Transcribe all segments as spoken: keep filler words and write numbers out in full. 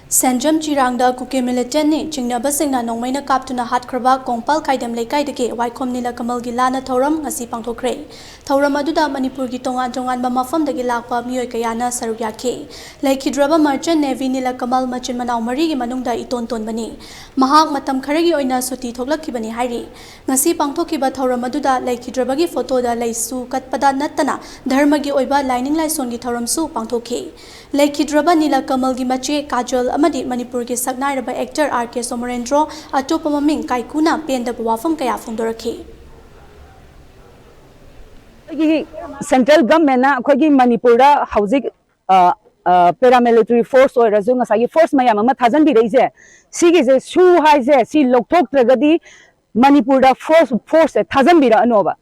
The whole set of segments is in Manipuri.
ꯁꯦꯟꯖꯝ ꯆꯤꯔꯥꯡꯗ ꯀꯨꯀꯤ ꯃꯤꯂꯤꯇꯦꯟꯠꯅꯤ ꯆꯤꯡꯅꯕꯁꯤꯡꯅ ꯅꯣꯡꯃꯩꯅ ꯀꯥꯞꯇꯨꯅ ꯍꯥꯠꯈ꯭ꯔꯕ ꯀꯣꯡꯄꯥꯜ ꯈꯥꯏꯗꯦꯝ ꯂꯩꯀꯥꯏꯗꯒꯤ ꯋꯥꯏꯈꯣꯝ ꯅꯤꯂꯀꯃꯜꯒꯤ ꯂꯥꯟꯅ ꯊꯧꯔꯝ ꯉꯁꯤ ꯄꯥꯡꯊꯣꯛꯈ꯭ꯔꯦ꯫ ꯊꯧꯔꯝ ꯑꯗꯨꯗ ꯃꯅꯤꯄꯨꯔꯒꯤ ꯇꯣꯉꯥꯟ ꯇꯣꯉꯥꯟꯕ ꯃꯐꯝꯗꯒꯤ ꯂꯥꯛꯄ ꯃꯤꯑꯣꯏ ꯀꯌꯥꯅ ꯁꯔꯨꯛ ꯌꯥꯈꯤ꯫ ꯂꯩꯈꯤꯗ꯭ꯔꯕ ꯃꯔꯆꯦꯟ ꯅꯦꯚꯤ ꯅꯤꯂꯀꯃꯜ ꯃꯆꯤꯟ ꯃꯅꯥꯎ ꯃꯔꯤꯒꯤ ꯃꯅꯨꯡꯗ ꯏꯇꯣꯟ ꯇꯣꯟꯕꯅꯤ꯫ ꯃꯍꯥꯛ ꯃꯇꯝ ꯈꯔꯒꯤ ꯑꯣꯏꯅ ꯁꯨꯇꯤ ꯊꯣꯛꯂꯛꯈꯤꯕꯅꯤ ꯍꯥꯏꯔꯤ꯫ ꯉꯁꯤ ꯄꯥꯡꯊꯣꯛꯈꯤꯕ ꯊꯧꯔꯝ ꯑꯗꯨꯗ ꯂꯩꯈꯤꯗ꯭ꯔꯕꯒꯤ ꯐꯣꯇꯣꯗ ꯂꯩꯁꯨ ꯀꯠꯄꯗ ꯅꯠꯇꯅ ꯙꯔꯃꯒꯤ ꯑꯣꯏꯕ ꯂꯥꯏꯅꯤꯡ ꯂꯥꯏꯁꯣꯟꯒꯤ ꯊꯧꯔꯝꯁꯨ ꯄꯥꯡꯊꯣꯛꯈꯤ꯫ ꯂꯩꯈꯤꯗ꯭ꯔꯕ ꯅꯤꯂꯀꯃꯜꯒꯤ ꯃꯆꯦ ꯀꯥꯖꯣꯜ ꯑꯃꯗꯤ ꯃꯅꯤꯄꯨꯔꯒꯤ ꯁꯛꯅꯥꯏꯔꯕ ꯑꯦꯛꯇꯔ ꯑꯥꯔ ꯀꯦ ꯁꯣꯃꯣꯔꯦꯟꯗ꯭ꯔꯣ, ꯑꯇꯣꯞꯄ ꯃꯃꯤꯡ ꯀꯥꯏꯀꯨꯅ ꯄꯦꯟꯗꯕ ꯋꯥꯐꯝ ꯀꯌꯥ ꯐꯣꯡꯗꯣꯔꯛꯈꯤ꯫ ꯑꯩꯈꯣꯏꯒꯤ ꯁꯦꯟꯇ꯭ꯔꯦꯜ ꯒꯚꯔꯟꯃꯦꯟꯠꯅ ꯑꯩꯈꯣꯏꯒꯤ ꯃꯅꯤꯄꯨꯔꯗ ꯍꯧꯖꯤꯛ ꯄꯦꯔꯥꯃꯤꯂꯤꯇꯔꯤ ꯐꯣꯔꯁ ꯑꯣꯏꯔꯁꯨ, ꯉꯁꯥꯏꯒꯤ ꯐꯣꯔꯁ ꯃꯌꯥꯝ ꯑꯃ ꯊꯥꯖꯤꯟꯕꯤꯔꯛꯏꯁꯦ, ꯁꯤꯒꯤꯁꯦ ꯁꯨ ꯍꯥꯏꯁꯦ, ꯁꯤ ꯂꯧꯊꯣꯛꯇ꯭ꯔꯒꯗꯤ ꯃꯅꯤꯄꯨꯔꯗ ꯐꯣꯔꯁ ꯐꯣꯔꯁꯁꯦ ꯊꯥꯖꯤꯟꯕꯤꯔꯛꯑꯅꯣꯕ꯫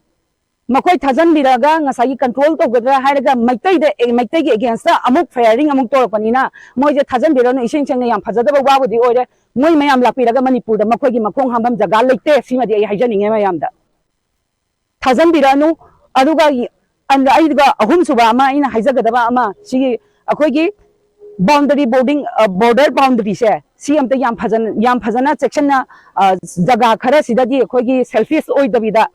ꯃꯈꯣꯏ ꯊꯥꯖꯤꯟꯕꯤꯔꯛꯑꯒ ꯉꯁꯥꯏꯒꯤ ꯀꯟꯇ꯭ꯔꯣꯜ ꯇꯧꯒꯗ꯭ꯔꯥ ꯍꯥꯏꯔꯒ ꯃꯩꯇꯩꯗ, ꯑꯦ, ꯃꯩꯇꯩꯒꯤ ꯑꯦꯒꯦꯟꯁꯇ ꯑꯃꯨꯛ ꯐꯌꯥꯔꯤꯡ ꯑꯃꯨꯛ ꯇꯧꯔꯛꯄꯅꯤꯅ, ꯃꯣꯏꯁꯦ ꯊꯥꯖꯤꯟꯕꯤꯔꯛꯑꯅꯨ꯫ ꯏꯁꯦꯡ ꯁꯦꯡꯅ ꯌꯥꯝ ꯐꯖꯗꯕ ꯋꯥꯕꯨꯗꯤ ꯑꯣꯏꯔꯦ꯫ ꯃꯣꯏ ꯃꯌꯥꯝ ꯂꯥꯛꯄꯤꯔꯒ ꯃꯅꯤꯄꯨꯔꯗ ꯃꯈꯣꯏꯒꯤ ꯃꯈꯣꯡ ꯍꯥꯝꯐꯝ ꯖꯒꯥ ꯂꯩꯇꯦ꯫ ꯁꯤꯃꯗꯤ ꯑꯩ ꯍꯥꯏꯖꯅꯤꯡꯉꯦ ꯃꯌꯥꯝꯗ꯫ ꯊꯥꯖꯤꯟꯕꯤꯔꯛꯑꯅꯨ꯫ ꯑꯗꯨꯒ ꯑꯟ-, ꯑꯩꯒ ꯑꯍꯨꯝꯁꯨꯕ ꯑꯃ ꯑꯩꯅ ꯍꯥꯏꯖꯒꯗꯕ ꯑꯃ, ꯁꯤꯒꯤ ꯑꯩꯈꯣꯏꯒꯤ ꯕꯥꯎꯟꯗꯔꯤ ꯕꯣꯔꯗꯤꯡ, ꯕꯣꯔꯗꯔ ꯕꯥꯎꯟꯗꯔꯤꯁꯦ, ꯁꯤ ꯑꯝꯇ ꯌꯥꯝ ꯐꯖꯅ, ꯌꯥꯝ ꯐꯖꯅ ꯆꯦꯛꯁꯤꯟꯅ, ꯑ, ꯖꯒꯥ ꯈꯔꯁꯤꯗꯗꯤ ꯑꯩꯈꯣꯏꯒꯤ ꯁꯦꯜꯐꯤꯁ ꯑꯣꯏꯗꯕꯤꯗ,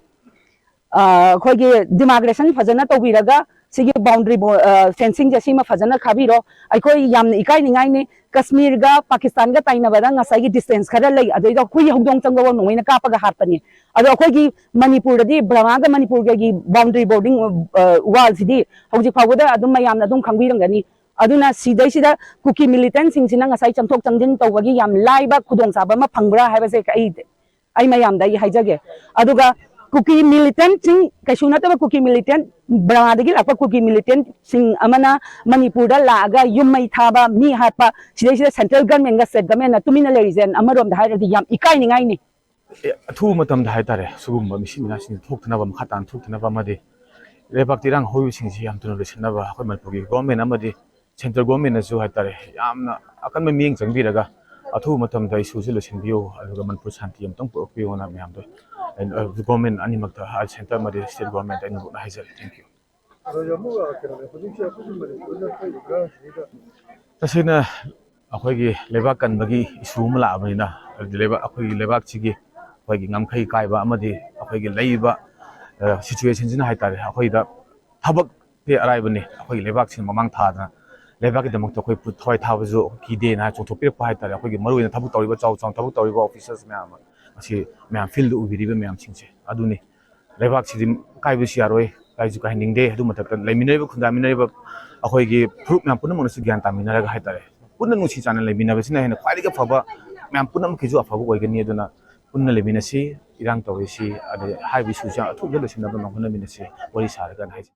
ꯑ, ꯑꯩꯈꯣꯏꯒꯤ ꯗꯤꯃꯥꯔꯀꯦꯁꯟ ꯐꯖꯅ ꯇꯧꯕꯤꯔꯒ, ꯁꯤꯒꯤ ꯕꯥꯎꯟꯗꯔꯤ ꯕꯣ-, ꯑ, ꯐꯦꯟꯁꯤꯡꯁꯦ ꯁꯤꯃ ꯐꯖꯅ ꯈꯥꯕꯤꯔꯣ꯫ ꯑꯩꯈꯣꯏ ꯌꯥꯝꯅ ꯏꯀꯥꯏꯅꯤꯡꯉꯥꯏꯅꯤ꯫ ꯀꯁꯃꯤꯔꯒ ꯄꯥꯀꯤꯁꯇꯥꯟꯒ ꯇꯥꯏꯅꯕꯗ ꯉꯁꯥꯏꯒꯤ ꯗꯤꯁꯇꯦꯟꯁ ꯈꯔ ꯂꯩ, ꯑꯗꯩꯗ ꯍꯨꯏ ꯍꯧꯗꯣꯡ ꯆꯪꯕꯕꯨ ꯅꯣꯡꯃꯩꯅ ꯀꯥꯞꯄꯒ ꯍꯥꯠꯄꯅꯤ꯫ ꯑꯗꯣ ꯑꯩꯈꯣꯏꯒꯤ ꯃꯅꯤꯄꯨꯔꯗꯗꯤ ꯕꯔꯃꯥꯒ ꯃꯅꯤꯄꯨꯔꯒꯒꯤ ꯕꯥꯎꯟꯗꯔꯤ ꯕꯣꯔꯗꯤꯡ, ꯑ, ꯋꯥꯜꯁꯤꯗꯤ ꯍꯧꯖꯤꯛ ꯐꯥꯎꯕꯗ ꯑꯗꯨꯝ ꯃꯌꯥꯝꯅ ꯑꯗꯨꯝ ꯈꯪꯕꯤꯔꯝꯒꯅꯤ꯫ ꯑꯗꯨꯅ ꯁꯤꯗꯩꯁꯤꯗ ꯀꯨꯀꯤ ꯃꯤꯂꯤꯇꯦꯟꯠꯁꯤꯡꯁꯤꯅ ꯉꯁꯥꯏ ꯆꯪꯊꯣꯛ ꯆꯪꯁꯤꯟ ꯇꯧꯕꯒꯤ ꯌꯥꯝ ꯂꯥꯏꯕ ꯈꯨꯗꯣꯡꯆꯥꯕ ꯑꯃ ꯐꯪꯕ꯭ꯔꯥ ꯍꯥꯏꯕꯁꯦ ꯑꯩ, ꯑꯩ ꯃꯌꯥꯝꯗ ꯑꯩ ꯍꯥꯏꯖꯒꯦ꯫ ꯑꯗꯨꯒ ꯀꯨꯀꯤ ꯃꯤꯂꯤꯇꯦꯟꯠꯁꯤꯡ, ꯀꯩꯁꯨ ꯅꯠꯇꯕ ꯀꯨꯀꯤ ꯃꯤꯂꯤꯇꯦꯟꯠ, ꯕꯔꯃꯥꯗꯒꯤ ꯂꯥꯛꯄ ꯀꯨꯀꯤ ꯃꯤꯂꯤꯇꯦꯟꯠꯁꯤꯡ ꯑꯃꯅ ꯃꯅꯤꯄꯨꯔꯗ ꯂꯥꯛꯑꯒ ꯌꯨꯝ ꯃꯩ ꯊꯥꯕ, ꯃꯤ ꯍꯥꯠꯄ, ꯁꯤꯗꯩꯁꯤꯗ ꯁꯦꯟꯇ꯭ꯔꯦꯜ ꯒꯔꯃꯦꯟꯒ ꯁ꯭ꯇꯦꯠ ꯒꯔꯃꯦꯟꯅ ꯇꯨꯃꯤꯟꯅ ꯂꯩꯔꯤꯁꯦ ꯑꯃꯔꯣꯝꯗ ꯍꯥꯏꯔꯗꯤ ꯌꯥꯝ ꯏꯀꯥꯏꯅꯤꯡꯉꯥꯏꯅꯤ꯫ ꯑꯦ, ꯑꯊꯨꯕ ꯃꯇꯝꯗ ꯍꯥꯏꯇꯥꯔꯦ, ꯁꯤꯒꯨꯝꯕ ꯃꯤꯁꯤ ꯃꯤꯅꯥꯁꯤꯡꯁꯦ ꯊꯣꯛꯇꯅꯕ, ꯃꯈꯥ ꯇꯥꯅ ꯊꯣꯛꯇꯅꯕ ꯑꯃꯗꯤ ꯂꯩꯕꯥꯛꯇ ꯏꯔꯥꯡ ꯍꯧꯔꯤꯕꯁꯤꯡꯁꯤ ꯌꯥꯝ ꯊꯨꯅ ꯂꯣꯏꯁꯤꯟꯅꯕ ꯑꯩꯈꯣꯏ ꯃꯅꯤꯄꯨꯔꯒꯤ ꯒꯣꯔꯃꯦꯟ ꯑꯃꯗꯤ ꯁꯦꯟꯇ꯭ꯔꯦꯜ ꯒꯣꯔꯃꯦꯟꯅꯁꯨ ꯍꯥꯏꯇꯥꯔꯦ, ꯌꯥꯝꯅ ꯑꯀꯟꯕ ꯃꯤꯠꯌꯦꯡ ꯆꯪꯕꯤꯔꯒ ꯑꯊꯨꯕ ꯃꯇꯝꯗ ꯏꯁꯨꯁꯤ ꯂꯣꯏꯁꯤꯟꯕꯤꯌꯨ, ꯑꯗꯨꯒ ꯃꯅꯤꯄꯨꯔ ꯁꯥꯟꯇꯤ ꯑꯃꯇꯪ ꯄꯨꯔꯛꯄꯤꯌꯨꯅ ꯃꯌꯥꯝꯗ, ꯑ, ꯒꯣꯔꯃꯦꯟ ꯑꯅꯤꯃꯛꯇ, ꯁꯦꯟꯇꯔ ꯑꯃꯗꯤ ꯁ꯭ꯇꯦꯠ ꯒꯣꯔꯃꯦꯟꯗ ꯑꯩꯅ ꯍꯥꯏꯖꯔꯤ꯫ Thank you꯫ ꯑꯗꯣ ꯑꯃꯨꯛ, ꯑ, ꯀꯩꯅꯣꯅꯦ, ꯍꯧꯖꯤꯛꯁꯦ ꯑꯩꯈꯣꯏꯒꯤ ꯃꯅꯤꯄꯨꯔꯗ ꯊꯣꯛꯏꯕ ꯏꯔꯥꯡꯁꯤꯗꯩꯗ ꯇꯁꯦꯡꯅ ꯑꯩꯈꯣꯏꯒꯤ ꯂꯩꯕꯥꯛ ꯀꯟꯕꯒꯤ issue ꯑꯃ ꯂꯥꯛꯑꯕꯅꯤꯅ, ꯍꯥꯏꯕꯗꯤ ꯂꯩꯕꯥꯛ, ꯑꯩꯈꯣꯏꯒꯤ ꯂꯩꯕꯥꯛꯁꯤꯒꯤ ꯑꯩꯈꯣꯏꯒꯤ ꯉꯝꯈꯩ ꯀꯥꯏꯕ ꯑꯃꯗꯤ ꯑꯩꯈꯣꯏꯒꯤ ꯂꯩꯔꯤꯕ, ꯑ, situationꯁꯤꯅ ꯍꯥꯏꯇꯥꯔꯦ, ꯑꯩꯈꯣꯏꯗ ꯊꯕꯛꯇꯤ ꯑꯔꯥꯏꯕꯅꯤ꯫ ꯑꯩꯈꯣꯏꯒꯤ ꯂꯩꯕꯥꯛꯁꯤꯅ ꯃꯃꯥꯡ ꯊꯥꯗꯅ ꯂꯩꯕꯥꯛꯀꯤꯗꯃꯛꯇ ꯑꯩꯈꯣꯏ ꯄꯨ-, ꯊꯋꯥꯏ ꯊꯥꯕꯁꯨ ꯀꯤꯗꯦꯅ ꯍꯥꯏ ꯆꯣꯡꯊꯣꯛꯄꯤꯔꯛꯄ ꯍꯥꯏꯇꯥꯔꯦ꯫ ꯑꯩꯈꯣꯏꯒꯤ ꯃꯔꯨꯑꯣꯏꯅ ꯊꯕꯛ ꯇꯧꯔꯤꯕ, ꯆꯥꯎ ꯆꯥꯎꯅ ꯊꯕꯛ ꯇꯧꯔꯤꯕ officers ꯃꯌꯥꯝ ꯑꯃ, ꯃꯁꯤ ꯃꯌꯥꯝ fieldꯗ ꯎꯕꯤꯔꯤꯕ ꯃꯌꯥꯝꯁꯤꯡꯁꯦ ꯑꯗꯨꯅꯤ꯫ ꯂꯩꯕꯥꯛꯁꯤꯗꯤ ꯀꯥꯏꯕꯁꯨ ꯌꯥꯔꯣꯏ, ꯀꯥꯏꯁꯨ ꯀꯥꯏꯍꯟꯅꯤꯡꯗꯦ꯫ ꯑꯗꯨ ꯃꯊꯛꯇ ꯂꯩꯃꯤꯟꯅꯔꯤꯕ, ꯈꯨꯟꯗꯥꯃꯤꯟꯅꯔꯤꯕ ꯑꯩꯈꯣꯏꯒꯤ ꯐꯨꯔꯨꯞ ꯃꯌꯥꯝ ꯄꯨꯝꯅꯃꯛꯅꯁꯨ ꯒ꯭ꯌꯥꯟ ꯇꯥꯃꯤꯟꯅꯔꯒ ꯍꯥꯏꯇꯥꯔꯦ, ꯄꯨꯟꯅ ꯅꯨꯡꯁꯤ ꯆꯥꯟꯅ ꯂꯩꯃꯤꯟꯅꯕꯁꯤꯅ ꯍꯦꯟꯅ ꯈ꯭ꯋꯥꯏꯗꯒꯤ ꯑꯐꯕ, ꯃꯌꯥꯝ ꯄꯨꯝꯅꯃꯛꯀꯤꯁꯨ ꯑꯐꯕ ꯑꯣꯏꯒꯅꯤ꯫ ꯑꯗꯨꯅ ꯄꯨꯟꯅ ꯂꯩꯃꯤꯟꯅꯁꯤ, ꯏꯔꯥꯡ ꯇꯧꯔꯤꯁꯤ, ꯑꯗꯩ ꯍꯥꯏꯔꯤꯕ issueꯁꯦ ꯑꯊꯨꯕꯗ ꯂꯣꯏꯁꯤꯟꯅꯕ ꯉꯝꯍꯟꯅꯃꯤꯟꯅꯁꯤ, ꯋꯥꯔꯤ ꯁꯥꯔꯒꯅ ꯍꯥꯏꯖꯩ꯫